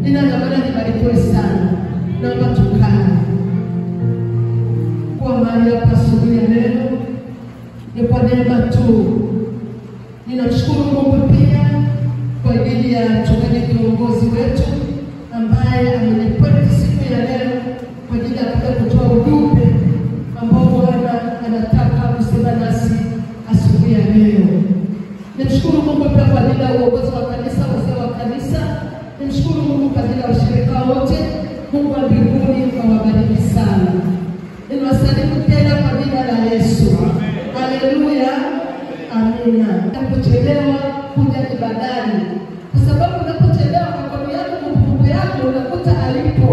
Jina la Bwana libarikiwe sana. Naomba tukae. Kwa mahali hapa asubuhi ya leo ni kwa neema tu. Ninamshukuru Mungu pia kwa ajili ya mchungaji kiongozi wetu ambaye amenipoint siku ya leo kwa ajili ya kuja kutoa ujumbe ambao Bwana anataka kusema nasi asubuhi ya leo. Nimshukuru Mungu pia kwa ajili ya uongozi wa kanisa, wazee wa kanisa. Nimshukuru Mungu kwa ajili ya washirika wote. Mungu wa mbinguni awabariki sana. Ninawasalimu tena kwa jina la Yesu. Haleluya. Amina. Kuchelewa kuja ibadani, kwa sababu unapochelewa kwa yako kumbukumbu yako unakuta alipo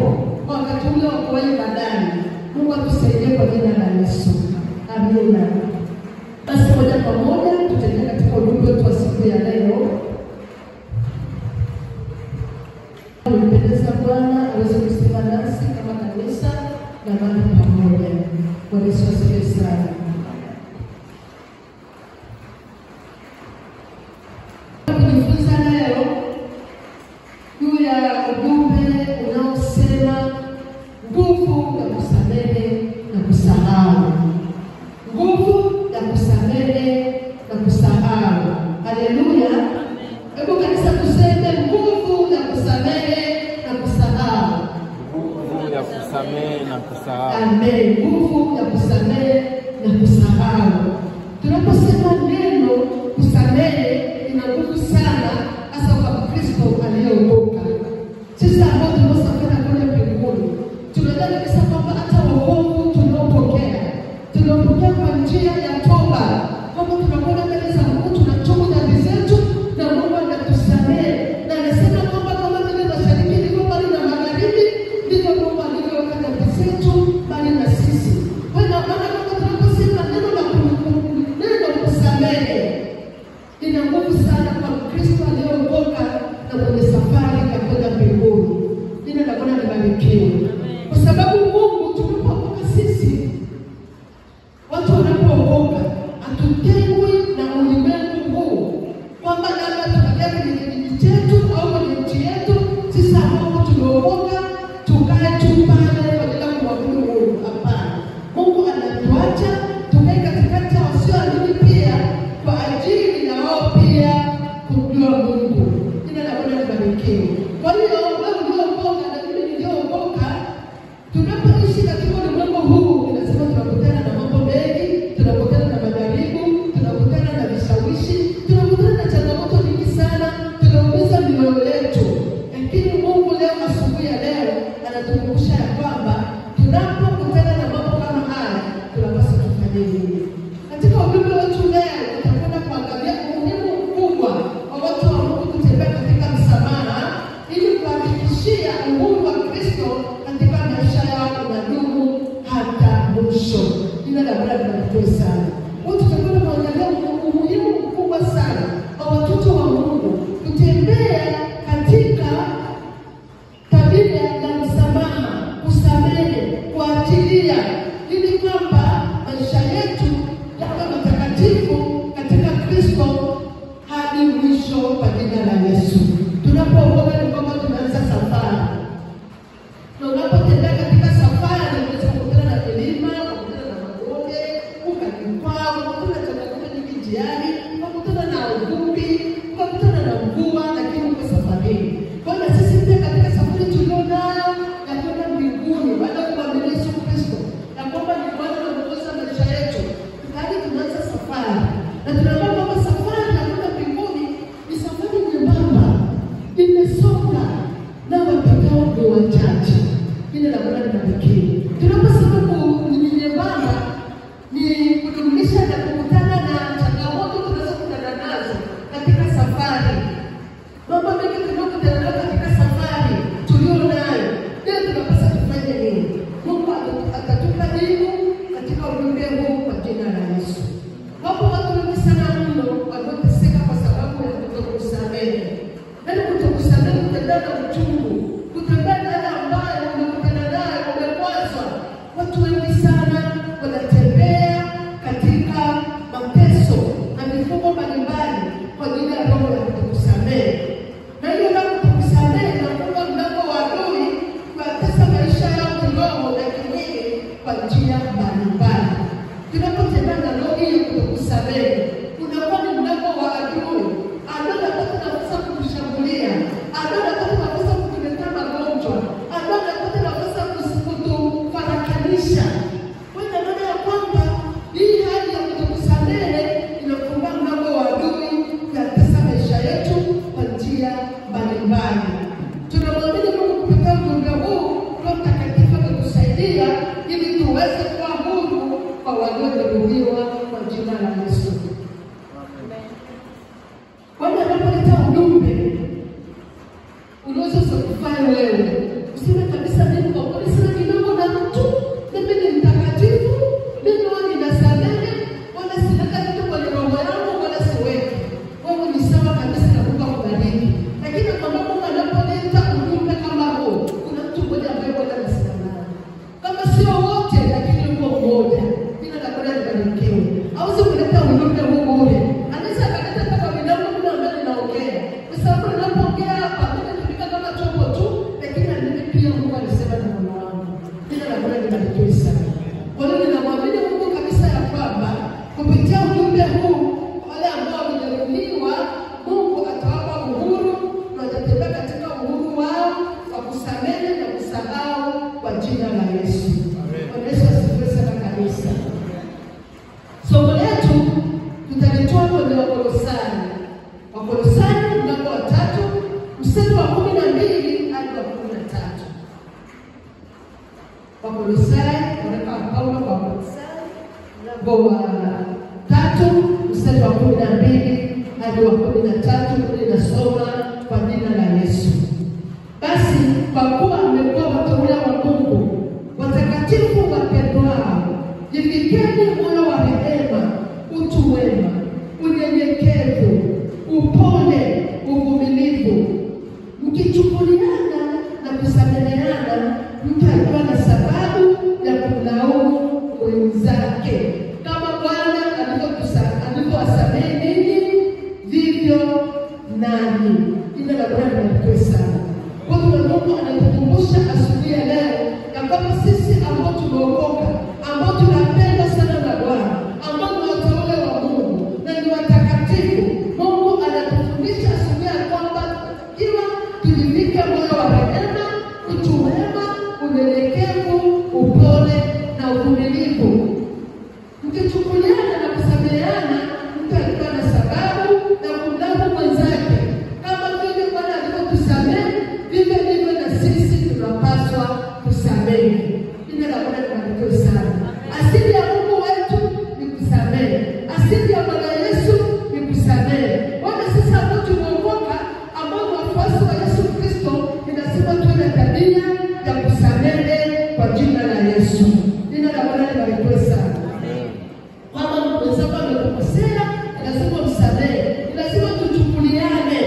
kwa wakati ule wa kuwa ibadani. Mungu atusaidie kwa jina la Yesu. Amina. Basi moja kwa moja tutaingia katika ujumbe wetu wa siku ya leo. Mpendeza Bwana aweze kusema nasi kama kanisa na mahali pamoja. Bwana Yesu asifiwe sana. Kujifunza leo juu ya ujumbe unaosema nguvu ya kusamehe na kusahau. Nguvu ya kusamehe na kusahau. Haleluya. Hebu kanisa tuseme nguvu ya kusamehe na kusahau. Nguvu ya kusamehe na kusahau. Amen. Nguvu ya kusamehe na kusahau. Tunaposema neno kusamehe ina nguvu sana, hasa kwa Mkristo aliyeokoka. Sisi ambao tunasafiri kwenda mbinguni, tunajua kabisa kwamba hata wokovu tunaopokea kwa njia ya toba, kwamba tunakwenda mbele za Mungu, tunatubu dhambi zetu na Mungu anatusamehe. Na anasema kwamba kama vile mashariki ilivyo mbali na magharibi, ndivyo Mungu alivyoweka dhambi zetu mbali na sisi. Kwa hiyo maana kwamba tunaposema neno la neno kusamehe ina nguvu sana kwa Mkristo aliyeokoka na mwenye safari ya kwenda mbinguni. Jina la Bwana libarikiwe. Kwa sababu Mungu tunapookoka sisi, watu wanapookoka hatutengwi na ulimwengu huu, kwamba labda tunakaa kwenye kijiji chetu au kwenye nchi yetu, sisi ambao tumeokoka tukae tu pale kwa ajili ya kumwabudu Mungu. Hapana, Mungu anatuacha tukae katikati ya wasioamini pia kwa ajili na wao pia kumjua Mungu. Jina la Bwana libarikiwe. Kwa hiyo wewe uliokoka na mimi niliyookoka, tunapoishi katika ulimwengu huu, ninasema tunakutana na mambo mengi, tunakutana na majaribu, tunakutana na vishawishi, tunakutana na changamoto nyingi sana, tunaumiza mioyo yetu. Lakini Mungu leo, asubuhi ya leo, anatukumbusha ya kwamba tunapokutana na mambo kama haya, tunapaswa tufanye nini? Katika ujumbe wetu leo tutakwenda kuangalia umuhimu mkubwa wa watu wa Mungu kutembea katika msamaha ili kuhakikishia uhuru wa Kristo katika maisha yao unadumu hata mwisho. Jina la Bwana libarikiwe sana. Kwa tutakwenda kuangalia umuhimu mkubwa sana wa watoto wa Mungu kutembea katika tabia ya msamaha, kusamehe, kuachilia, ili kwamba maisha yetu yawe matakatifu katika Kristo hadi mwisho kwa jina la Yesu. Tunapookoka ni kwamba tunaanza safari. Na unapotembea katika safari unaweza kukutana na milima, kukutana na mabonde, ukajikwaa, kukutana na changamoto nyingi njiani, kukutana na uvumbi, kukutana na mvua, lakini uko safarini. Kwa hiyo sisi pia katika safari tulionayo ya kwenda mbinguni, baada ya kumwamini Yesu Kristo na kwamba ni Bwana na Mwokozi wa maisha yetu, tayari tunaanza safari. Na tunaambiwa kwamba safari ya kwenda mbinguni ni safari nyembamba, imesonga na wapitao ni wachache. Jina la Bwana libarikiwe. Tunaposema ni nyembamba, ni kudumisha na kukutana na changamoto tunazokutana nazo katika safari. Mambo mengi tunayokutana nayo katika safari tulio nayo, je, tunapaswa tufanye nini? Mungu atatupa jibu katika ujumbe huu kwa jina la Yesu. Wapo watu wengi sana mno wanaoteseka kwa sababu ya kutokusamehe. Yaani kutokusamehe, kutembea na uchungu, kutembea na yale ambayo umekutana nayo, umekwazwa. Watu wengi sana wanatembea katika mateso na mifumo mbalimbali kwa ajili ya roho ya kutokusamehe. Na hiyo roho ya kutokusamehe inafunga mlango kwa njia mbalimbali. Tunapotembea na roho hiyo kutokusamehe, unakuwa ni mlango wa adui. Adui anapata nafasi ya kutushambulia, adui anapata nafasi ya kutuletea magonjwa, adui anapata nafasi ya kutufarakanisha. Kwa hiyo maana ya kwamba hii hali ya kutokusamehe inafungua mlango wa adui kuyatesa maisha yetu kwa njia mbalimbali. Tunamwamini Mungu kupitia ujumbe huu, Roho Mtakatifu atatusaidia ili tuweze kuwa huru kwa waliojeruhiwa kwa jina la Yesu. Bwana anapoleta ujumbe unaweza usikufanye wewe useme kabisa, mimi kwa kweli sina kidogo na mtu, mimi ni mtakatifu, mimi huwa ninasamehe, wala sinaka kitu kwenye roho yangu, wala siweki. Wewe ni sawa kabisa na Mungu akubariki. Lakini kwa Mungu anapoleta ujumbe kama huu, kuna mtu mmoja ambaye Bwana anasema naye, kama sio wote, lakini yuko mmoja. Jina la Bwana libarikiwe. Hawezi kuleta ujumbe huu bure. Anaweza akaleta hata kwa binadamu yule ambaye ninaongea, kwa sababu ninapoongea hapa mimi natumika kama chombo tu, lakini na mimi pia Mungu alisema na moyo wangu. Jina la Bwana libarikiwe sana. Kwa hiyo ninamwamini Mungu kabisa ya kwamba kupitia ujumbe huu wale ambao wamejeruhiwa, Mungu atawapa uhuru na watatembea katika uhuru wao wa kusamehe na kusahau kwa jina la Yesu. Bwana Yesu asifiwe sana kanisa. Somo letu tutalitoa kwenye Wakolosai. Wakolosai mlango wa 3 mstari wa 12 hadi wa 13. Wakolosai, waraka wa Paulo kwa Wakolosai mlango wa 3 mstari wa 12 hadi wa 13. Ninasoma kwa jina la Yesu. Basi kwa kuwa mmekuwa wateule wa Mungu, watakatifu wapendwao, jivikeni moyo wa rehema, utu wema, unyenyekevu, upole, uvumilivu, mkichukuliana na kusameheana, mtu akiwa na sababu ya kumlaumu mwenzake, kama Bwana alivyowasamehe ninyi, vivyo nanyi. Jina la Bwana libarikiwe sana. Kwa hiyo Mungu anatukumbusha asubuhi ya leo ya kwamba sisi ambao tumeokoka, ambao tunapendwa sana na Bwana, ambao ni wateule wa Mungu na ni watakatifu, Mungu anatufundisha asubuhi ya kwamba tunatakiwa tujivike moyo wa rehema, utu wema, unyenyekevu, upole na uvumilivu, mkichukuliana na kusameheana, mtu akiwa na sababu na kumlaumu mwenzake, kama vile Bwana alivyotusamehe, vivyo hivyo na sisi tunapaswa kusamehe. Jina la Bwana libarikiwe sana. Asili ya Mungu wetu ni kusamehe. Asili ya Bwana Yesu ni kusamehe. Bwana, sisi ambao tumeokoka, ambao ni wafuasi wa Yesu Kristo, ninasema tuwe na tabia ya kusamehe kwa jina la Yesu. Jina la Bwana libarikiwe sana. Kama mwenzako amekukosea, lazima msamehe. Ni lazima tuchukuliane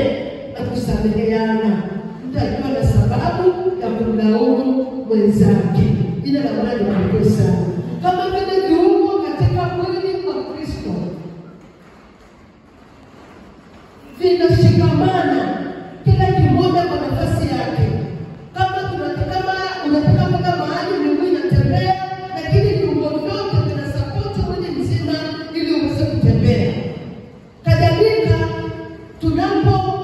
na kusameheana, mtu akiwa na sababu ya kumlaumu mwenzake. Jina la Bwana libarikiwe sana. Kama vile viungo katika mwili wa Kristo vinashikamana, kila kimoja kwa nafasi yake. Kama tunataka unataka kwenda mahali, miguu inatembea, lakini viungo vyote vinasapoti mwili mzima ili uweze kutembea. Kadhalika tunapo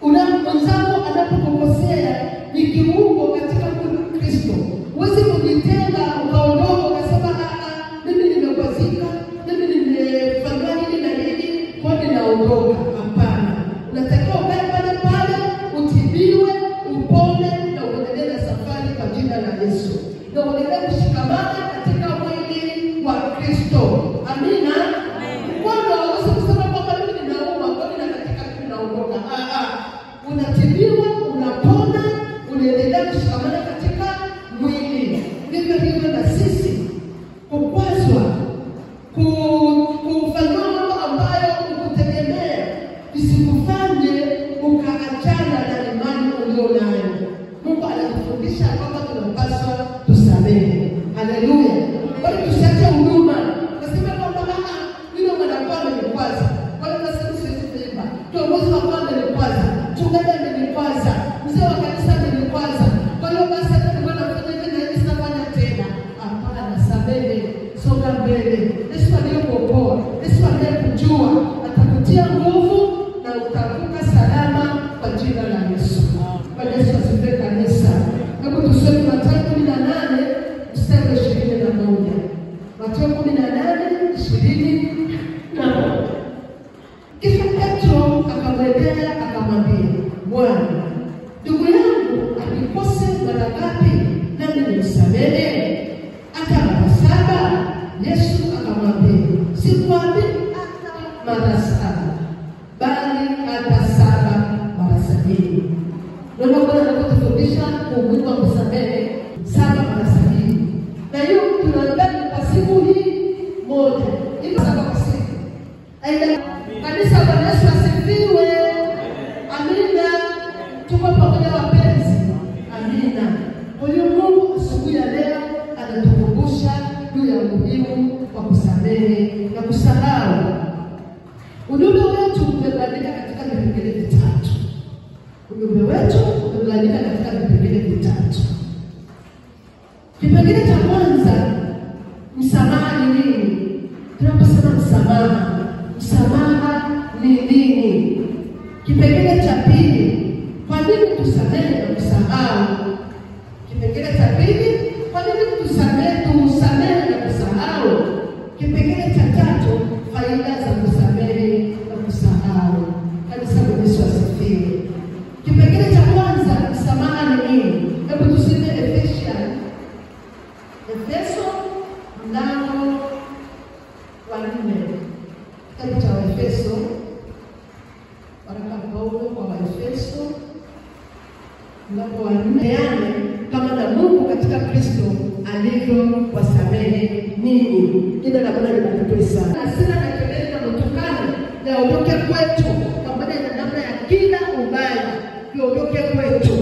mwenzako anapokukosea ni kiungo katika mwili wa Kristo. Huwezi kujitenga ukaondoka ukasema mimi nimekwazika, mimi nimefanywa hili na hili, kwa nini naondoka? Hapana, unatakiwa ukae pale pale, utibiwe, upone na uendelee na safari kwa jina la Yesu, na uendelee kushikamana katika mwili wa Kristo. Amina. Mkono hauwezi kusema kwamba mimi ninauma, kwa nini nakatika, mimi naondoka. Unatibiwa, unapona, unaendelea kushikamana katika mwili. Vivyo hivyo na sisi, kukwazwa, kufanyiwa mambo ambayo hukutegemea, isikufanye ukaachana na imani ulio nayo. Mungu anatufundisha kwamba tunapaswa tusamehe. Haleluya. Kwa hiyo tusiache huruma. Nasema kwamba yule mwanakuwa amenikwaza, kwa hiyo nasema siwezi kuimba. Kiongozi wa kwaya amenikwaza, mchungaji amenikwaza, mzee wa kanisa amenikwaza, kwa hiyo basi hata nilikuwa nafanya hivi na hivi sitafanya tena. Hapana. mbele. Yesu aliyekuokoa, Yesu aliyekujua atakutia nguvu na utavuka salama kwa jina la Yesu. Bwana Yesu asifiwe kanisa. Hebu tusome Mathayo 18 mstari wa 21. Mathayo 18:21. Kisha Petro akamwendea akamwambia, Bwana, ndugu yangu akikose mara ngapi nami nimsamehe? Hata mara 7? Yesu akamwambia, sikuambii hata mara 7, bali hata 7 mara 70. Ndio Bwana anapotufundisha umuhimu wa kusamehe 7 mara 70. Na hiyo tunadhani kwa siku hii moja, hiyo 7 kwa siku. Aidha kanisa, Bwana Yesu asifiwe. Amina. Tuko pamoja wapenzi. Amina. Kwa hiyo Mungu asubuhi ya leo anatukumbusha juu ya umuhimu wa kusamehe na kusahau. Ujumbe wetu umegawanyika katika vipengele vitatu. Ujumbe wetu umegawanyika katika vipengele vitatu. Kipengele cha kwanza, msamaha ni nini? Tunaposema msamaha, msamaha ni nini? Kipengele cha pili, kwa nini tusamehe na kusahau? Kipengele cha pili, kwa nini tusamehe na kusahau? Kipengele cha tatu, faida za kusamehe na kusahau. Kanisa, Bwana Yesu asifiwe. Kipengele cha kwanza, msamaha ni nini? Hebu tusome Efeso mlango wa 4. Kitabu cha Waefeso, waraka Paulo kwa Waefeso mlango wa 4. Kama na Mungu katika Kristo alivyowasamehe ninyi. Jina la Bwana libarikiwe sana. Hasira na kelele na matukano yaondoke kwetu, pamoja na namna ya kila ubaya yaondoke kwetu.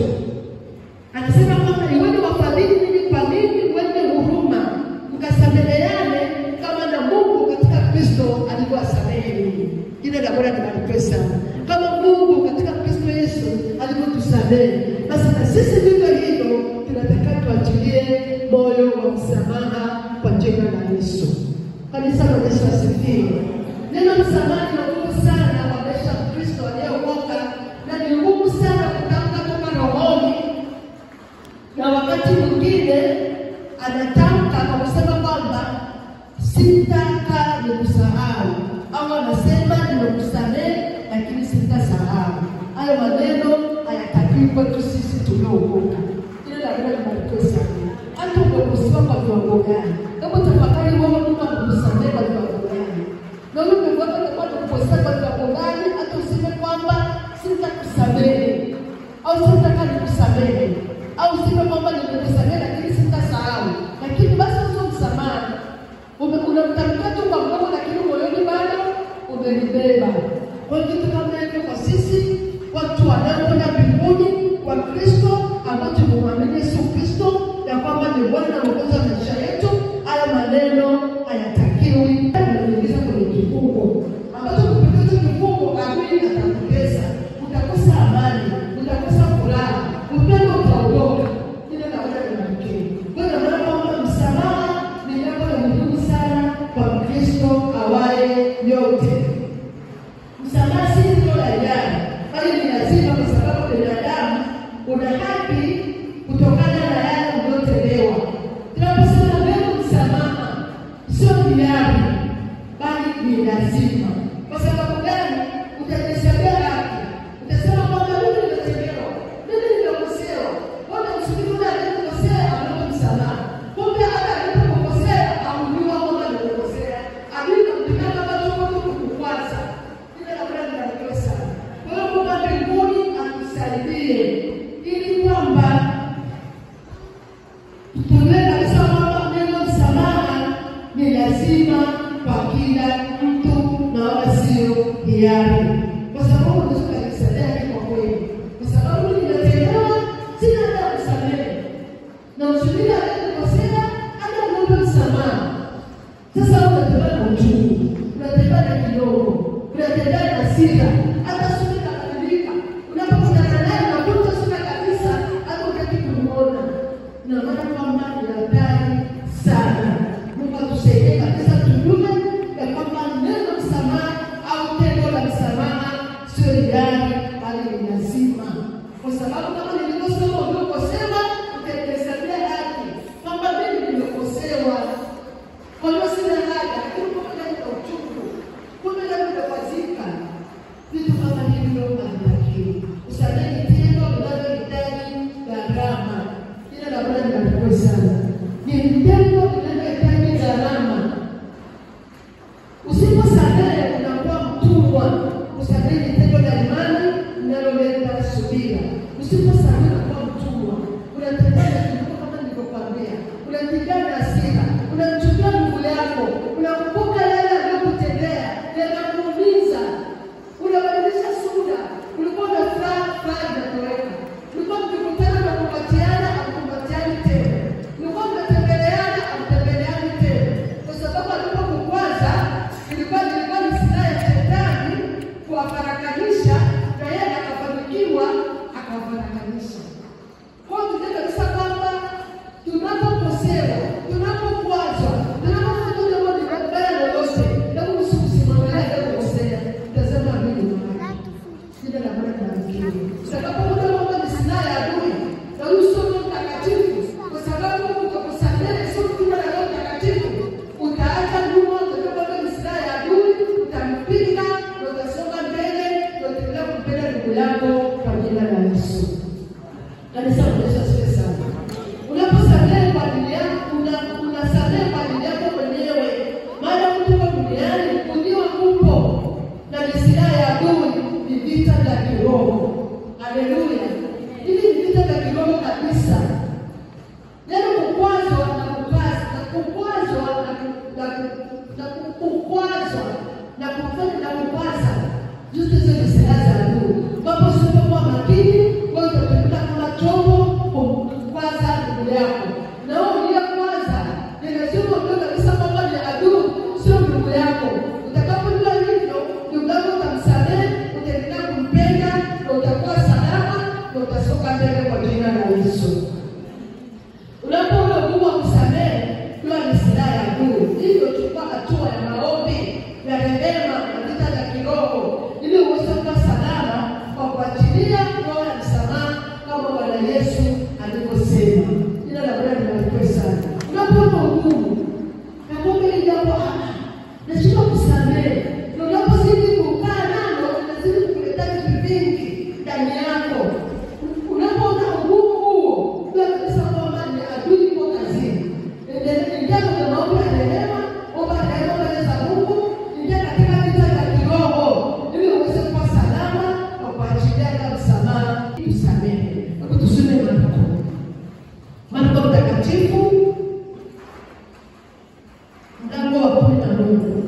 Anasema kwamba iweni wafadhili ninyi kwa ninyi, wenye huruma, mkasameheane kama na Mungu katika Kristo alivyowasamehe ninyi. Jina la Bwana libarikiwe sana. Kama Mungu katika Kristo Yesu alivyotusamehe, basi na sisi vivyo hivyo tunataka tuachilie moyo wa msamaha kwa jina la Yesu. Kanisa, Bwana Yesu asifiwe. Neno msamaha ni ngumu sana kwa maisha ya Kristo aliyeokoka, na ni ngumu sana kutamka toka rohoni, na wakati mwingine anatamka kwa kusema kwamba sitaka nikusahau, au anasema nimekusamehe lakini sitasahau. Hayo maneno hayatakiwi kwetu sisi tuliookoka. Ile la Bwana libarikiwe sana. Hata umekosewa kwa viwango gani, hebu tafakari wewe, Mungu amekusamehe kwa viwango gani? Na wewe ndugu yako atakuwa amekukosea kwa viwango gani? Hata useme kwamba sitakusamehe au sitaka nikusamehe, au useme kwamba nimekusamehe lakini sitasahau. Lakini basi usio msamaha, unamtamka tu kwa mdomo, lakini moyoni bado umelibeba. Kwa hiyo kitu kama hivyo kwa sisi watu wanaokwenda mbinguni, kwa Kristo ambao tumemwamini Yesu Kristo ya kwamba ni Bwana na Mwokozi wa maisha yetu, haya maneno hayatakiwi. Anaingiza kwenye kifungo ambacho kupitia hicho kifungo adui atakutesa, utakosa amani, utakosa furaha, upendo utaondoka. Jina la Bwana libarikiwe. Kwa hiyo naona kwamba msamaha ni jambo la muhimu sana kwa Mkristo awaye yote. Msamaha si tendo la hiari, bali ni lazima, kwa sababu binadamu una haki kutokana na yale uliyotendewa. Tunaposema neno msamaha, sio hiari, bali ni lazima. Kwa sababu gani? Utajihesabia haki, utasema kwamba mimi nimetendewa, mimi nimekosewa. Mbona msubiri yule aliyekukosea aombe msamaha? Kumbe hata alipokukosea hakujua kwamba nimekosea. Adui anakutumia kama chombo tu kukukwaza. Jina la Bwana libarikiwe sana. Kwa hiyo Mungu wa mbinguni atusaidie ili kwamba tuelewe kabisa kwamba neno msamaha ni lazima kwa kila mtu na wala sio hiari. Kwa sababu unaweza kujisamehe haki kwa kweli, kwa sababu nimetendewa, sina hata kusamehe, na msubiri aliyekukosea hata muombe msamaha. Sasa unatembea na uchungu, unatembea na kidogo, unatembea na hasira, hata sura inabadilika. Unapokutana naye unakuta sura kabisa, hata hutaki kumuona. Ina maana kwamba ni hatari sana. Mungu atusaidie kabisa. Zote hizo ni silaha za adui. Kwamba usipokuwa makini, wewe utatumika kama chombo kumkwaza ndugu yako. Na wewe uliyekwaza, ni lazima ujue kabisa kwamba ni adui, sio ndugu yako. Utakapojua hivyo, ndugu yako utamsamehe, utaendelea kumpenda, na utakuwa salama, na utasonga mbele kwa jina la Yesu. Unapoona ugumu wa kusamehe, jua ni silaha ya adui. Hivyo chukua hatua ya maombi ya rehema na vita vya kiroho ili uweze kuwa salama kwa kuachilia roho ya msamaha kama Bwana Yesu alivyosema. Jina la Bwana libarikiwe sana. Unapoona ugumu na kumbe hili jambo nashindwa kusamehe, na unapozidi kukaa nalo inazidi kukuleta vitu vingi ndani yako. Unapoona ugumu huo, jua kabisa kwamba ni adui yuko kazini. Ingia kwenye maombi ya rehema, omba rehema mbele za Mungu, ingia katika vita vya kiroho ili uweze kuwa salama kwa kuachilia ile msamaha, usamehe. Hebu tusome Marko. Marko Mtakatifu mlango wa 11.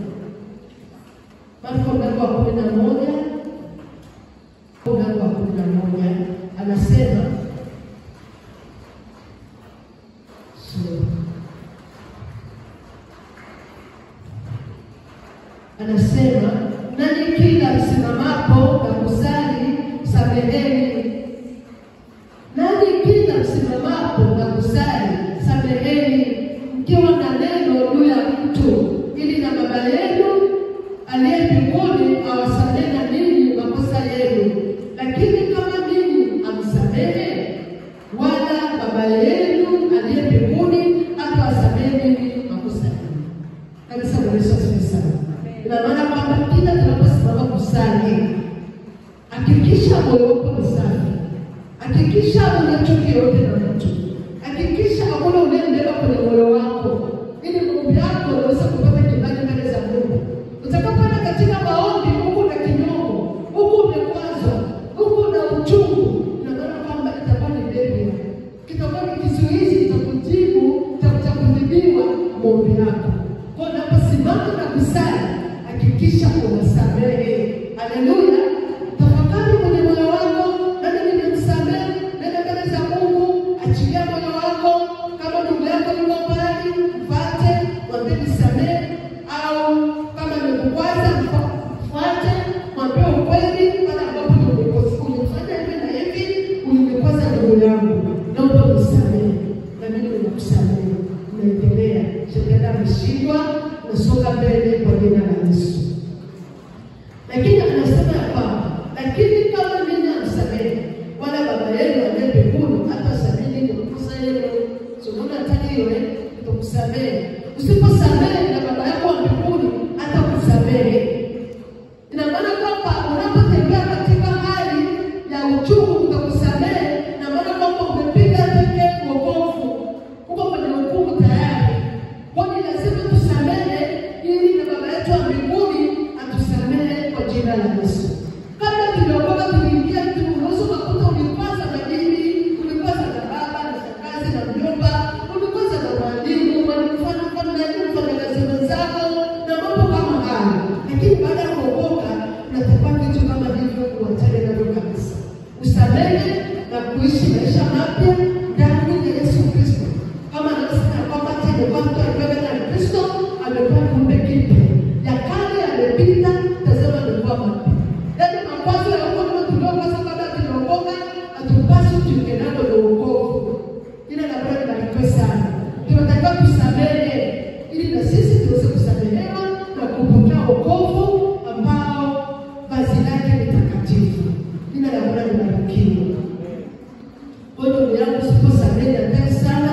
Marko mlango wa 11, mlango wa 11 anasema anasema, nanyi kila msimamapo na kusali sameheni. Nanyi kila msimamapo na kusali sameheni, mkiwa na neno juu ya mtu, ili na Baba yenu aliye mbinguni awasamehe na ninyi makosa yenu. Lakini kama ninyi hamsamehe, wala Baba yenu aliye mbinguni hatawasamehe ninyi makosa yenu. Kanisa, Bwana Yesu asifiwe sana. Ina maana kwamba kila tunaposimama kusali, hakikisha moyo wako ni safi, hakikisha huna chuki yoyote na mtu, hakikisha hakuna unayembeba kwenye moyo wako, ili maombi yako yaweze kupata kibali mbele za Mungu. Utakapoenda katika maombi huku na kinyongo, huku umekwazwa, huku na uchungu, ina maana kwamba itakuwa ni barrier, kitakuwa ni kizuizi cha kujibu cha kujibiwa maombi yako. Kwa hiyo unaposimama na kusali, hakikisha unasamehe. Haleluya! Tafakari kwenye moyo wako, nani nimemsamehe? Nenda mbele za Mungu, achilia moyo wako. Kama ndugu yako yuko mbali, mfuate, mwambie nisamehe, au kama nimekukwaza, mfuate, mwambie ukweli pale ambapo ulifanya hivi na hivi, ulimkwaza ndugu yangu, naomba unisamehe, na mimi nimekusamehe. Unaendelea, shetani ameshindwa, nasonga mbele kwa jina la Yesu. Lakini anasema ya kwamba, lakini kama ninyi hamsamehe, wala Baba yenu aliye mbinguni hatawasamehe ninyi makosa yenu. So unaona hatari hiyo, kutokusamehe. Usiposamehe na Baba yako wa mbinguni hatakusamehe. Ina maana kwamba unapotembea katika hali ya uchungu kutokusamehe, ina maana kwamba umepiga teke wokovu, uko kwenye hukumu tayari. Kwa hiyo lazima tusamehe ili na Baba yetu wa mbinguni atusamehe kwa jina la Yesu. Kabla tujaokoka tuliingia tu, unaweza ukakuta ulikwaza majini, ulikwaza na baba na shangazi na mjomba, ulikwaza na mwalimu, mfanyakazi mwenzako na mambo kama hayo. Lakini baada ya kuokoka unatakiwa vitu kama hivyo uachane navyo kabisa. Usamehe na kuishi maisha mapya ndani ya Yesu Kristo. Kama anasema kwamba tena kwa mtu aliyebeba na Kristo amekuwa kiumbe kipya. Ya kale yamepita, tazama amekuwa mapya. Yaani makwazo ya huko kama tuliokwaza kabla tujaokoka, hatupaswi tuingie nalo na wokovu. Jina la Bwana libarikiwe sana. Tunatakiwa tusamehe ili na sisi tuweze kusamehewa na kupokea wokovu ambao vazi lake ni takatifu. Jina la Bwana libarikiwe. Kwa hiyo ndugu yangu, usiposamehe hatari sana,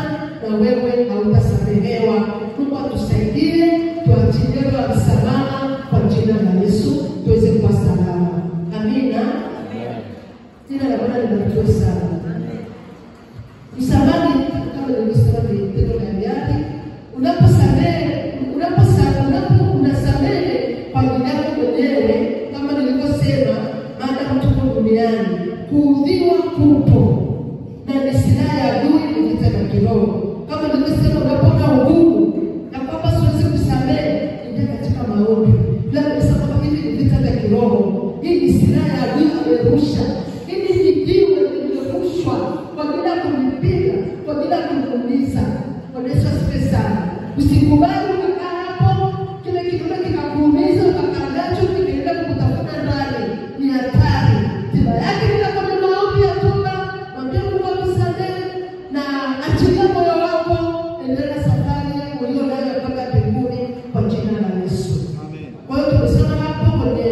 na wewe hautasamehewa. Mungu atusaidie, tuachilie roho ya msamaha kwa jina la Yesu, tuweze kuwa salama. Amina. Jina la Bwana libarikiwe sana. Msamaha kama nilivyosema ni tendo la hiari. Unaposamehe, unasamehe kwa ajili yako mwenyewe, kama nilivyosema, maana tuko duniani, kuudhiwa kupo na ni silaha ya adui, ni vita vya kiroho. Kama nilivyosema, unapoona ugumu na kwamba siwezi kusamehe, ingia katika maombi. Bila kabisa kwamba hivi ni vita vya kiroho, hii ni Usikubali ukakaa hapo kile kidonda kikakuumiza ukakaa nacho kikaenda kukutafuna ndani. Ni hatari. Tiba yake ni kwenye maombi ya toba, mwambie Mungu akusamehe na achilia moyo wako, endelea safari ulio nayo mpaka mbinguni kwa jina la Yesu. Amen. Kwa hiyo tumesoma hapo kwenye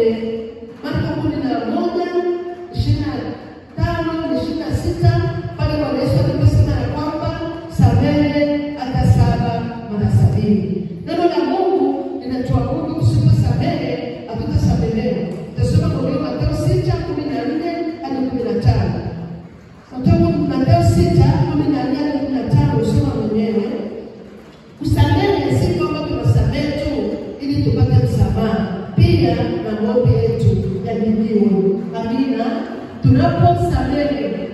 Marko 11:25-26 pale Bwana Yesu aliposema ya kwamba samehe hata 7 mara 70. Neno la Mungu linatuamuru tusiposamehe hatutasamehewa. Tutasoma kwenye Mathayo 6:14-15. Mathayo 6:14-15, usoma mwenyewe. Kusamehe si kwamba tunasamehe tu ili tupate msamaha, pia na maombi yetu yajibiwe. Amina. Tunaposamehe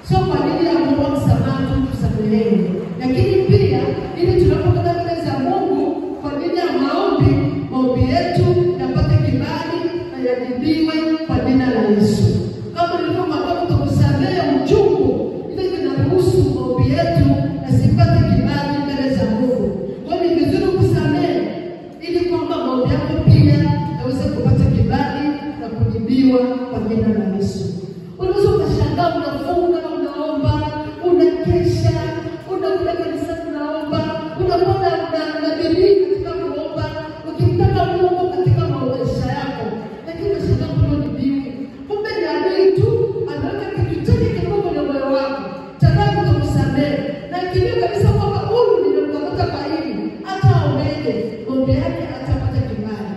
sio kwa ajili ya kuomba msamaha tu tusamehewe, lakini pia ili tunapokwenda mbele za Mungu kwa ajili ya maombi, maombi yetu yapate kibali na yajibiwe kwa jina la Yesu. Kama nilivyokuambia, kutokusamehe uchungu ile inaruhusu maombi yetu yasipate kibali mbele za Mungu. Kwa hiyo ni vizuri kusamehe ili kwamba maombi yako pia yaweze kupata kibali na kujibiwa kwa jina la Yesu. Unaweza ukashangaa, unafunga, unaomba, unakesha, unakuja kanisani unaomba, unakuwa na bidii katika kuomba, ukimtaka Mungu katika maisha yako, lakini unashangaa mbona hujibiwi? Kumbe ni adui tu ameweka kitu chake kidogo kwenye moyo wako, tayari kutokusamehe, na akijua kabisa kwamba huyu nimemkamata kwa hili, hata aombeje maombi yake atapata kibali.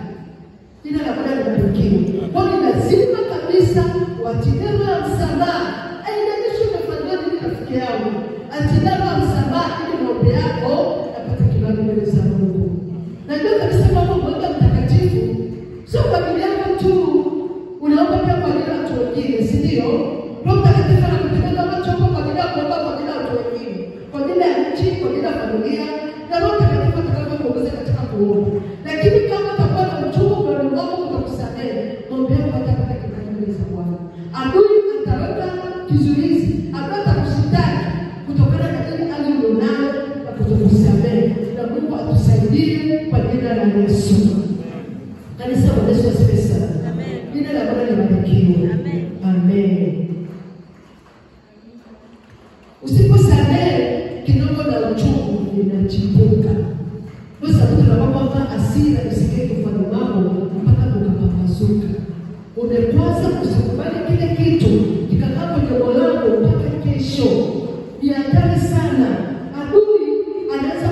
Jina la Bwana libarikiwe. Kwa hiyo ni lazima kabisa uachilie roho ya msamaha. Haijalishi umefanyiwa nini rafiki yangu, achilia roho ya msamaha ili maombi yako yapate kibali mbele za Mungu. Najua kabisa kwamba Mungu mtakatifu sio kwa ajili yako tu, unaomba pia kwa ajili ya watu wengine, si ndio? Roho Mtakatifu anakutumia kama chombo kwa ajili ya kuomba kwa ajili ya watu wengine, kwa ajili ya nchi, kwa ajili ya familia, na Roho Mtakatifu atakapokuongoza katika kuomba. Lakini kama utakuwa na uchungu moyoni mwako kutokusamehe, maombi yako hayatapata kibali mbele za Bwana. Adui ataweka kizuizi, adui atakushitaki kutokana na ile hali ulionayo ya kutokusamehe. Na Mungu atusaidie kwa jina la Yesu. Kanisa, Bwana Yesu asifiwe sana. Jina la Bwana libarikiwe. Amen. Usiposamehe kidogo na uchungu vinachipuka. Kwa sababu tunaomba kwamba hasira isikae kifuani mwako mpaka ukapambazuka. Umekwaza, usikubali kile kitu kikakaa kwenye moyo wako mpaka kesho. Ni hatari sana. Adui anaweza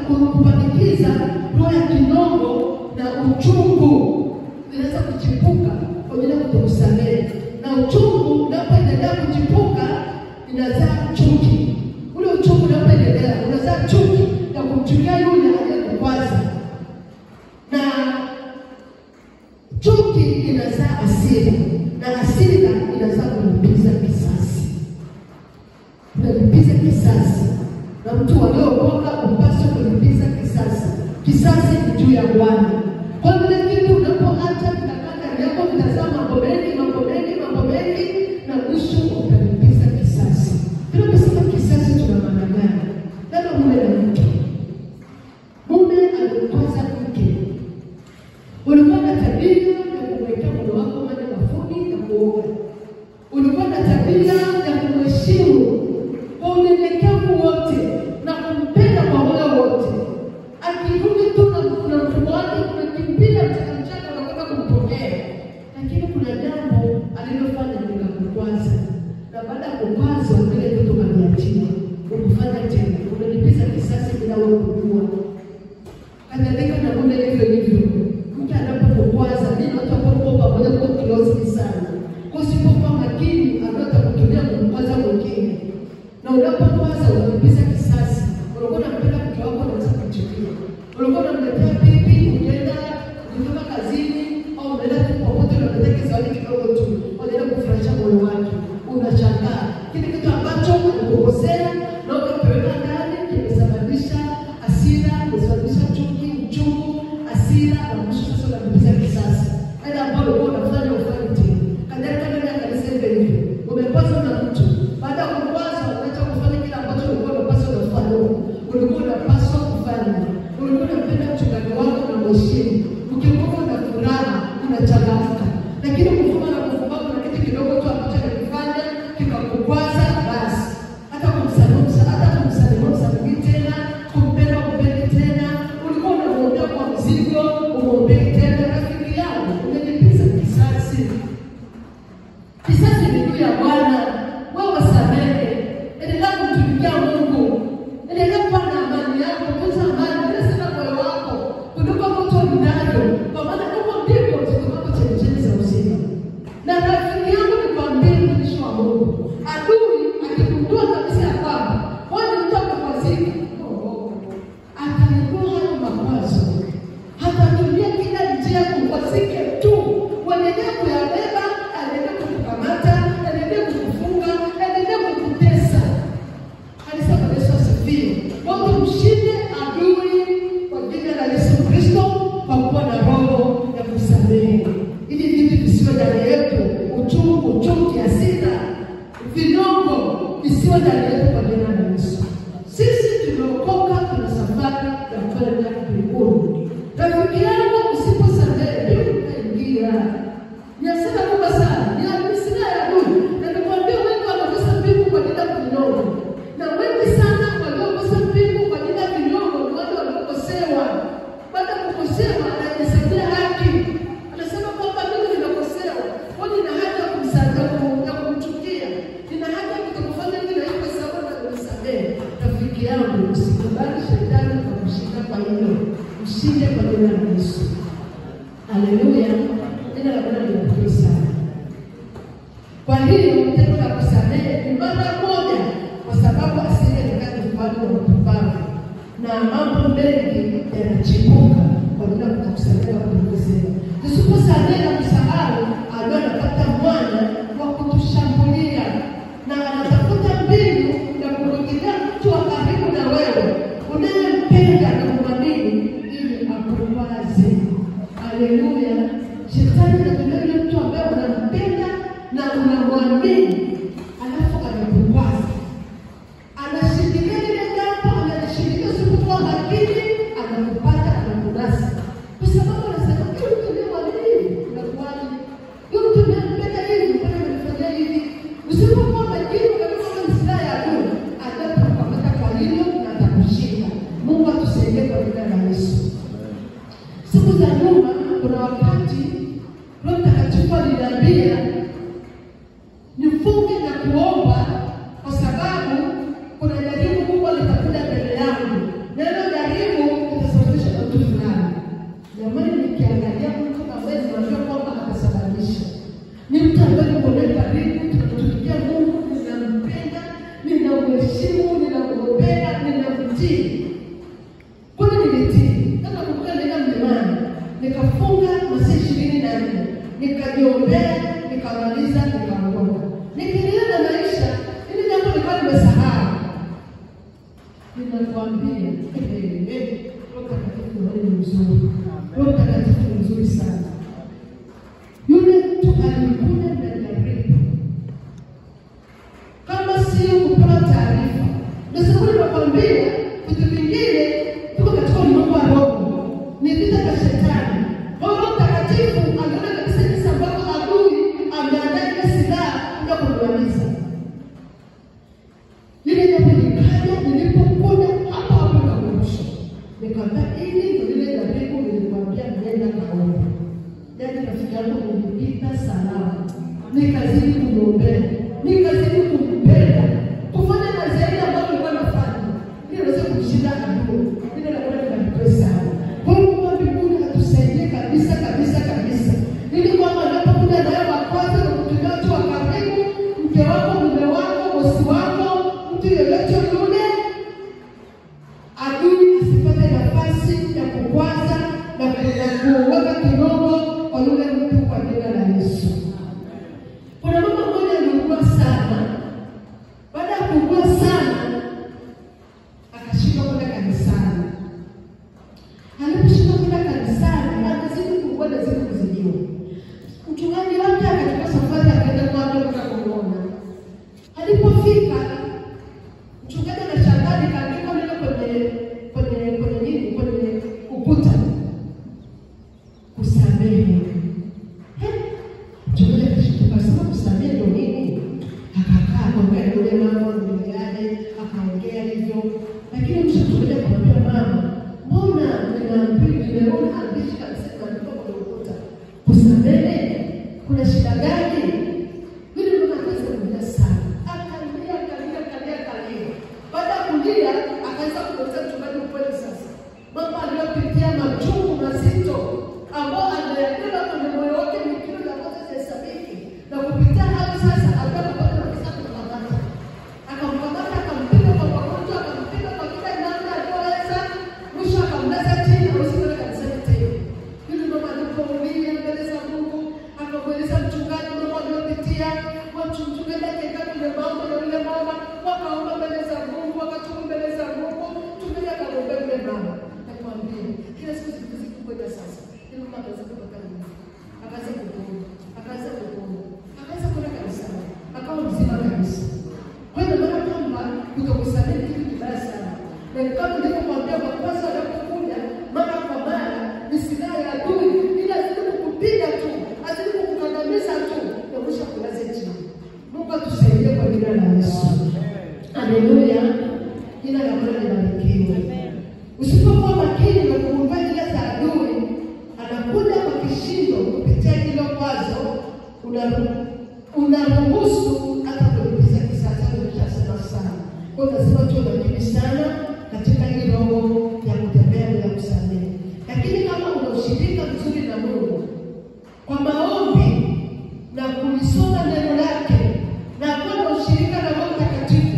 kupandikiza roho ya kinyongo na uchungu inaweza kuchipuka kwa ajili ya kutokusamehe, na uchungu unapoendelea kuchipuka inazaa chuki. Ule uchungu unapoendelea unazaa chuki ya kumchukia yule aliyekukwaza, na chuki inazaa hasira, na hasira inazaa kulipiza kisasi. Unalipiza kisasi, na mtu aliyookoka hupaswi kulipiza kisasi. Kisasi ni juu ya Bwana. Kwa hiyo vile vitu unapoacha vitakaa ndani yako, vitazaa mambo mengi, mambo mengi, mambo mengi, na mwisho utalipiza kisasi. Tunaposema kisasi tuna maana gani? Labda mume na mke, mume alimkwaza mke, ulikuwa na tabia ya kumwekea mume wako maji bafuni na kuoga, ulikuwa na tabia ya kumheshimu kwa unyenyekevu wote na kumpenda kwa moyo wote. Akirudi tu na mfumo wake unakimbia mchaka mchaka, unakwenda kumpokea, lakini kuna jambo alilofanya likakukwaza, na baada ya kukwazwa vile vitu ukaviachia, ukufanya tena, unalipiza kisasi bila wewe kujua. Kadhalika na mume hivyo hivyo, mke anapokukwaza, mimi watu ambao mko pamoja mko close sana, kwa usipokuwa makini, adui atakutumia kumkwaza mwingine, na unapokwaza unalipiza kisasi. Ulikuwa unampenda mke wako, unaweza kumchukia. Ulikuwa unamletea pipi, ukienda kutoka kazini au unaenda tu popote, unamletea kizawadi kidogo tu, unaenda kufurahisha moyo wake, unashangaa kile kitu ambacho alikukosea na ukakiweka ndani kimesababisha hasira, kimesababisha chuki, uchungu, hasira, na mwisho sasa unalipiza kisasi. Yale ambayo ulikuwa unafanya ufanye tena. Kadhalika ndani ya kanisa hivyo hivyo, umekwazwa na mtu, baada ya kukwazwa unaacha kufanya kile ambacho ulikuwa unapaswa kufanya. kufanya mbinguni. Rafiki yangu, usiposamehe mbingu utaingia. Ni hasara kubwa sana, ni silaha ya adui. Na nikwambia wengi wanakosa mbingu kwa ajili ya kinyongo, na wengi sana waliokosa mbingu kwa ajili ya kinyongo ni wale waliokosewa. Baada ya kukosewa, anajihesabia haki, anasema kwamba mimi nimekosewa, kwa hiyo nina haki ya kumsamehe, ya kumchukia, nina haki ya kutokufanya hivi na hivi kwa sababu nimemsamehe. Rafiki yangu, usikubali shetani akakushinda kwa hilo, mshinde kwa jina la Yesu. Haleluya! Jina la Bwana libarikiwe sana. Kwa hiyo tendo la kusamehe ni mara moja, kwa sababu asili ni mfano wa upumbavu, na mambo mengi yanachipuka kwa ajili ya kutokusamehe na kupunguziwa. Tusiposamehe na kusahau, adui anapata mwanya wa kutushambulia na anatafuta mbinu ya kumwingilia mtu wa karibu na wewe unayempenda na kumwamini ili akukwaze. Haleluya! Shetani anatumia yule mtu ambaye unampenda na unamwamini, alafu anakukwaza. Anashikilia lile jambo, analishikilia usipokuwa makini, anakupata, anakunasa. Kwa sababu anasema, huyu mtu unayemwamini hivi, unakuwaje? Huyu mtu unayempenda hivi, mbona unamfanyia hivi? Usipokuwa makini, ukajua kama ni silaha ya adui, atakukamata kwa hilo na atakushinda. Mungu atusaidie kwa jina la Yesu. Siku za nyuma, kuna wakati Roho Mtakatifu aliniambia nifunge na kuomba, kwa sababu kuna jaribu kubwa litakuja mbele yangu, na hilo jaribu litasababisha na mtu fulani. Jamani, nikiangalia mtu ambaye ninajua kwamba atasababisha, ni mtu ambaye niko naye karibu, tunamtumikia Mungu, ninampenda, ninamheshimu, ninamwombea, ninamtii. Kwani nilitii? Kama kumbuka, nilienda mlimani nikafunga masaa 24, nikajiombea, nikamaliza, nikaondoka. Nikiendelea na maisha, ili jambo nilikuwa nimesahau. Ninakwambia, Roho Mtakatifu ni mzuri. Roho Mtakatifu ni mzuri sana. Yule mtu alikuja na jaribu, kama sio kupewa taarifa. Ndio sababu ninakwambia vitu vingine tuko katika ulimwengu wa roho, ni vita vya shetani. Kwa hiyo Roho Mtakatifu aliona kabisa jinsi ambavyo adui ameandaa ile silaha kuja kumwangamiza. Lile jambo likaja, nilipokuja hapo hapo nikakurusha. Nikamwambia, hili ndio lile jaribu nilikwambia, nenda kaombe. Yaani rafiki yangu nilipita salama. Nikazidi kumwombea, nikazidi kumpenda, kufanya na zaidi ambayo nilikuwa nafanya, ili niweze kumshinda adui. Neno la Bwana libarikiwe sana. Kwa hiyo Mungu wa mbinguni atusaidie kabisa kabisa kabisa, ili kwamba anapokuja nayo makwazo na kutumia watu wa karibu, mke wako, mume wako, bosi wako, mtu yeyote yule, adui asipate nafasi ya kukwaza na kuweka kirogo kwa yule mtu kwa jina la Yesu. Kuna mama mmoja aliugua sana. Baada ya kuugua sana, akashindwa kwenda kanisani. Aliposhindwa kwenda kanisani, akazidi kuugua na zidi kuzidiwa. Mchungaji wake akachukua safari akaenda kwake kwenda kumuona. Alipofika, mchungaji anashangaa, nikaandika neno kwenye nini, kwenye ukuta, kusamehe. Mchungaji akashtuka, akasema kusamehe ndio nini? Akakaa akaongea na yule mama, nimeaje, akaongea hivyo. Lakini mwisho mchungaji akamwambia mama, mbona nimeona andishi kabisa imeandikwa kwenye ukuta kusamehe, kuna shida gani? Yule mama akaanza kulia sana, akalia akalia akalia akalia. Baada ya kulia, akaanza kumweleza mchungaji ukweli sasa, mambo aliyopitia machungu mazito ambao anayabeba kwenye moyo wake ni kilo za kwanza zihesabiki, na kupitia hayo sasa alikuwa kupata nafasi ya kumkamata. Akamkamata, akampiga kwa magonjwa, akampiga kwa kila namna aliyoweza, mwisho akamlaza chini, hawezi kwenda kanisani tena. Yule mama alipolia mbele za Mungu, akamweleza mchungaji mambo aliyopitia. Mchungaji akaenda kwenye maombi na yule mama, wakaomba mbele za Mungu, wakatubu mbele za Mungu. Mchungaji akamwombea yule mama. Nakwambia, kila siku zilizidi kwenda sasa, yule mama akaanza kupata nguvu, akaanza kupona, akaanza kupona, akaanza kwenda kanisani, akawa mzima kabisa. Kwa hiyo maana kwamba kutokusamehe ni kitu kibaya sana, na ni kama nilivyokuambia, makwazo yanapokuja Unaruhusu hata kulipiza kisasi. Nimeshasema sana. Kwa hiyo lazima tuwe makini sana katika hii roho ya kutembea bila kusamehe. Lakini kama una ushirika mzuri na Mungu kwa maombi na kulisoma neno lake na kuwa na ushirika na Roho Mtakatifu,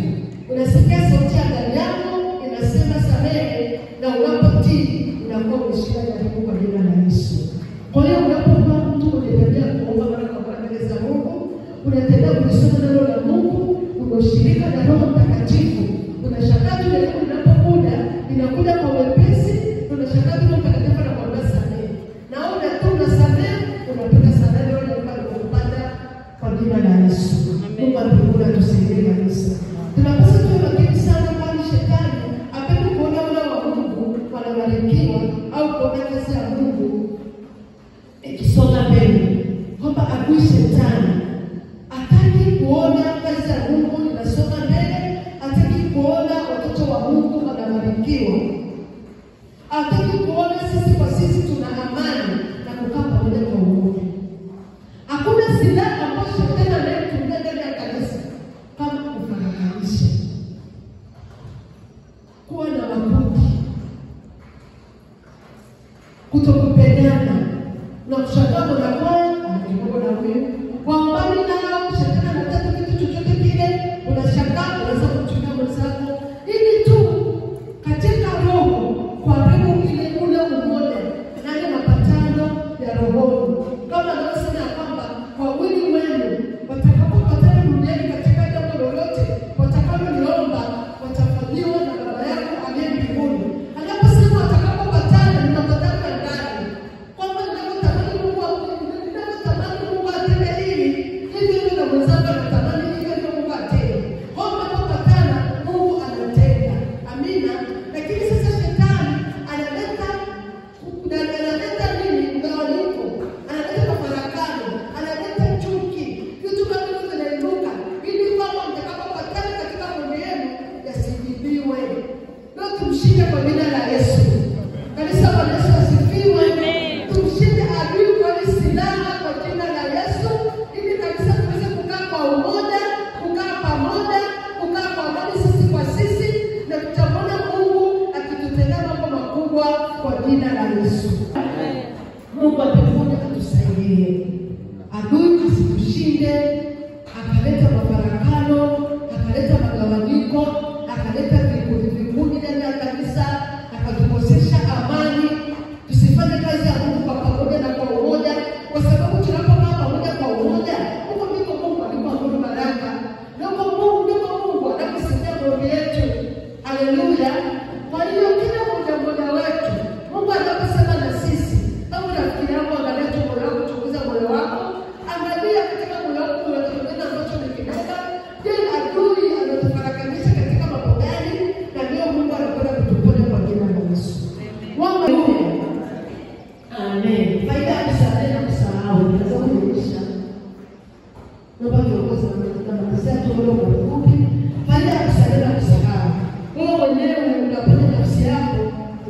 unasikia sauti ya ndani yako inasema samehe, na unapotii unakuwa umeshinda jaribu kwa jina la Yesu. Kwa hiyo unapokuwa mtu unatembea kuomba mara kwa mara mbele za Mungu, unatembea kulisoma neno la Mungu, unashirika na Roho Mtakatifu, unashangaa tu neno linapokuja linakuja kwa wepesi, unashangaa tu Roho Mtakatifu anakuambia samehe, na wewe tu unasamehe, unapata samehe neno lile kupata kwa jina la Yesu. Mungu wa mbinguni atusaidie kabisa. Tunapaswa tuwe makini sana, kwani shetani hapendi kuona wana wa Mungu wanabarikiwa au kuona kazi ya Mungu ikisonga mbele, kwamba adui shetani hataki kuona kazi ya Mungu inasonga mbele, hataki kuona watoto wa Mungu wanabarikiwa, hataki kuona sisi kwa sisi tuna amani na kukaa pamoja kwa umoja. Hakuna silaha ambayo shetani anayetumia ndani ya kanisa kama kufarakanisha, kuwa na makundi, kutokupendana na kushangaa mwanakwaya anakidogo na huyu kwa mbali nao, shetani anataka kitu chochote kile, unashangaa unaweza kumchukia mwenzako ili tu katika roho kuharibu ile ule umoja na ile mapatano ya rohoni, kama anavyosema ya kwamba wawili wenu watakapopatana duniani katika jambo lolote watakaloliomba watafanyiwa na Baba yako aliye mbinguni. Anaposema watakapopatana ni mapatano ya ndani, kwamba ninavyotamani Mungu atende hili hivi hivi, na mwenzangu anatamani hivyo hivyo Mungu atende. Kwa hiyo mnapopatana Mungu anatenda. Amina. Lakini sasa shetani analeta nini? Mgawanyiko, analeta mafarakano, analeta chuki, vitu kama hivyo vinainuka, ili kwamba mtakapopatana katika maombi yenu yasijibiwe. Leo tumshinde kwa jina la Yesu. Kanisa, Bwana Yesu asifiwe. Tumshinde adui kwa silaha kwa jina la Yesu, ili kanisa tuweze kukaa kwa umoja, kukaa pamoja, kukaa kwa amani sisi kwa sisi, na tutamwona Mungu akitutendea mambo makubwa kwa jina la Yesu. Mungu wa mbinguni atusaidie. Adui asitushinde, akaleta mafarakano, akaleta magawanyiko, akaleta vikundi vikundi ndani ya kanisa, akatukosesha amani. Tusifanye kazi ya Mungu kwa pamoja na kwa umoja, kwa sababu tunapokaa pamoja kwa umoja, huko ndiko Mungu alikoamuru baraka, na huko Mungu ndiko Mungu anaposikia maombi yetu. Haleluya! Kwa hiyo kila mmoja mmoja wetu, Mungu anaposema na sisi, kama rafiki yako, angalia tu moyo wako, chunguza moyo wako, angalia katika moyo wako kuna kitu gani ambacho umekibeba. Je, adui anatufarakanisha katika mambo gani? Na leo Mungu anakwenda kutuponya kwa jina la Yesu. Amen. Faida ya kusamehe na kusahau, naweza kuonyesha. Naomba viongozi na tu muda kwa ufupi. Faida ya kusamehe na kusahau, wewe mwenyewe unaponya nafsi yako,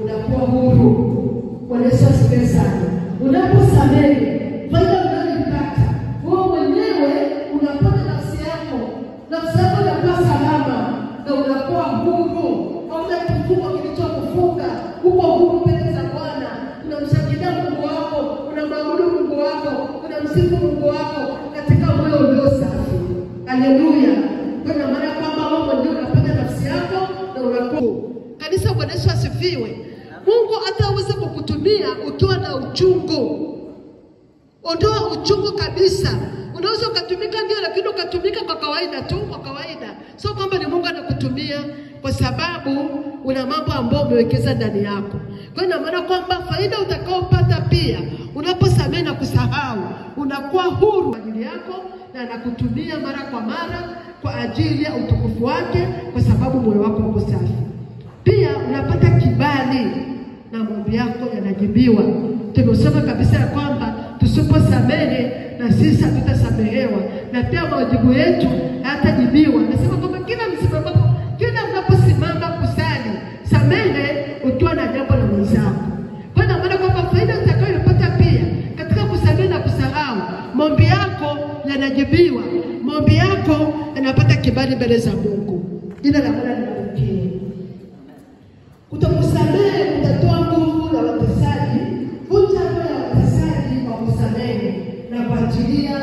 unakuwa huru. Bwana Yesu asifiwe sana. Unaposamehe, faida unayoipata wewe mwenyewe, unaponya nafsi yako, nafsi yako inakuwa salama na unakuwa huru. Hauna kifungo kilichokufunga, uko huru mbele za Bwana. Unamshangilia Mungu wako, unamwabudu Mungu wako, unamsifu Mungu wako katika moyo ulio safi. Haleluya. Kwa maana kwamba wewe mwenyewe unaponya nafsi yako na unakuwa. Kanisa, Bwana Yesu asifiwe. Mungu hata aweze kukutumia ukiwa na uchungu. Ondoa uchungu kabisa. Unaweza ukatumika ndio, lakini ukatumika kwa kawaida tu, kwa kawaida. Sio kwamba ni Mungu anakutumia kwa sababu una mambo ambayo umewekeza ndani yako. Kwa hiyo ina maana kwamba faida utakaopata pia unaposamehe na kusahau, unakuwa huru kwa ajili yako na anakutumia mara kwa mara kwa ajili ya utukufu wake, kwa sababu moyo wako uko safi. Pia unapata kibali na maombi yako yanajibiwa. Tumesoma kabisa ya kwamba tusiposamehe na sisi hatutasamehewa, na pia majibu yetu hayatajibiwa. Nasema kwamba kila msimamo, kila mnaposimama kusali, samehe ukiwa na jambo la mwenzako. Kwa hiyo maana kwamba faida utakayopata pia katika kusamehe na kusahau, maombi yako yana kibali mbele za Mungu. Jina la Bwana libarikiwe. Kutokusamehe kutatoa nguvu na watesaji, vunja roho ya watesaji kwa kusamehe na kuachilia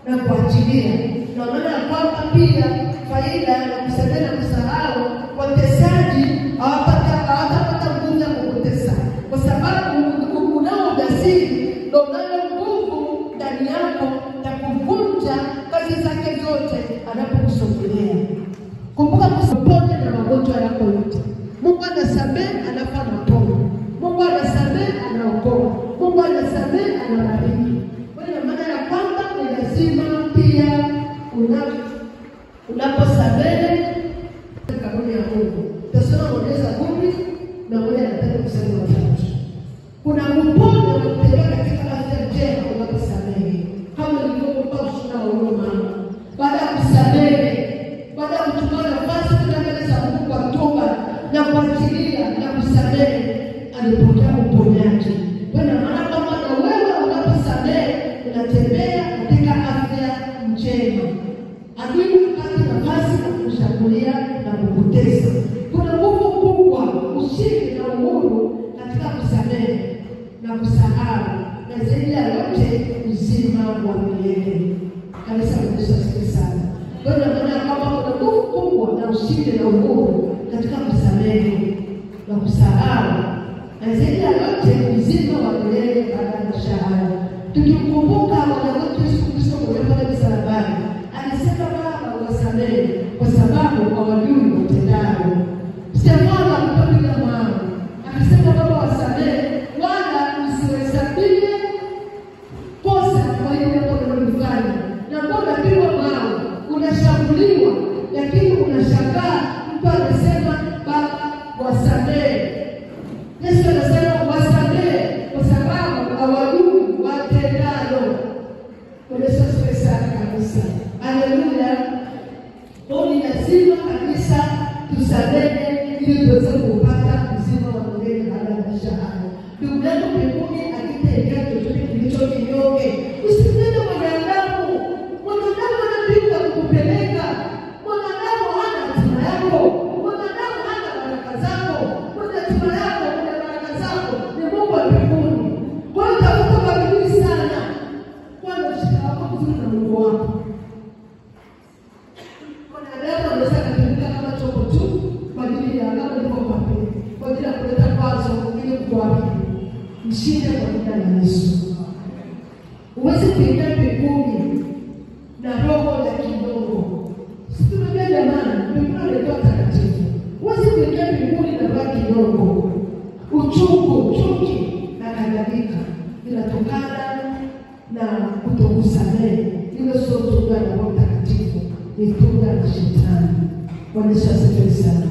na kuachilia. Na maana ya kwamba pia faida ya kusamehe na kusahau, watesaji hawatapata nguvu ya kukutesa, kwa sababu unao ujasiri ndio unayo nguvu ndani yako ya kuvunja kazi zake zote anapokusogelea. Kumbuka kuponya na magonjwa yako yote. Mungu anasamehe alafu anaponya. Mungu anasamehe anaokoa. Mungu anasamehe anabariki. Kwa hiyo maana ya kwamba ni lazima pia unaposamehe kanuni ya Mungu. Tutasoma Mwanzo 10:1-3. Kuna kuponya na kutembea katika afya njema unaposamehe. Kama nilivyokupa ushuhuda wa huyo mama. Baada ya kusamehe, baada ya kuchukua nafasi mbele za Mungu kwa toba na kuachilia na kusamehe, alipokea uponyaji. Kwa maana kwamba na wewe unaposamehe unatembea katika afya njema. Adui hapati nafasi ya kukushambulia na kukutesa. Kuna nguvu kubwa, ushindi na uhuru katika kusamehe na kusahau, na zaidi ya yote uzima wa milele. Kanisa la Yesu asifiwe sana. Kwa hiyo maana kwamba kuna nguvu kubwa na ushindi na uhuru katika kusamehe na kusahau, na zaidi ya yote uzima wa milele baada ya maisha haya. Tukikumbuka Bwana wetu Yesu Kristo mwenyewe pale msalabani alisema, Baba uwasamehe kwa sababu hawajui watendalo. Stefano alipopiga mawe akasema, Baba wasamehe, wala usiwahesabie kosa kwa ile jambo walilofanya. Na mbona unapigwa mawe, unashambuliwa, lakini unashangaa mtu anasema Baba wasamehe. Yesu anasema wasamehe kwa sababu hawajui watendalo. Yesu asifiwe sana kabisa. Haleluya. Kwa ni lazima kabisa tusamehe ili tuweze kupata uzima wa milele baada ya maisha haya. Ndugu yangu, mbinguni akitaingia chochote kilicho kinyonge. Usimtende mwanadamu. Mwanadamu hana mbingu ya kukupeleka. Mwanadamu hana hatima yako. Mwanadamu hana baraka zako. Mwenye hatima yako, mwenye baraka zako ni Mungu wa mbinguni. Kwa hiyo tafuta kwa bidii sana. Kuwa na ushirika wako mzuri na Mungu wako. Mwanadamu anaweza kutumika kama chombo tu kwa ajili ya kama nilivyokuambia, kwa ajili ya kuleta kwazo ili kukuharibu. Mshinde kwa jina la Yesu. Huwezi kuingia mbinguni na roho ya kinyongo. Si tunajua jamani, mbinguni ni takatifu. Huwezi kuingia mbinguni na roho ya kinyongo, uchungu, chuki na kadhalika. Inatokana na kutokusamehe. Hilo sio tunda la Roho Mtakatifu, ni tunda la Shetani. Bwana Yesu asifiwe sana.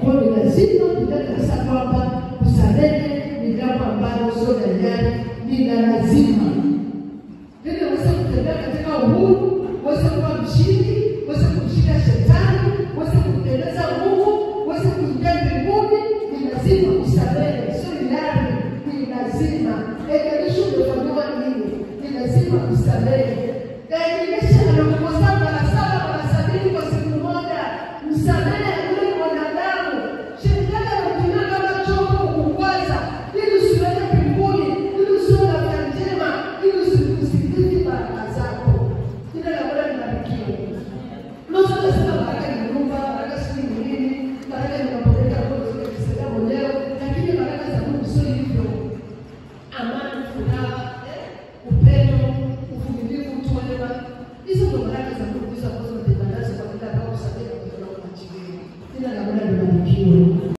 Kwa hiyo ni lazima tujue kabisa kwamba kusamehe ni jambo ambalo sio la hiari, ni la lazima. Ili uweze kutembea katika uhuru, uweze kuwa mshindi, uweze kumshinda Shetani, uweze kumpendeza Mungu, uweze kuingia mbinguni, ni lazima usamehe, sio hiari, ni lazima. Haijalishi umefanyiwa nini, ni lazima usamehe.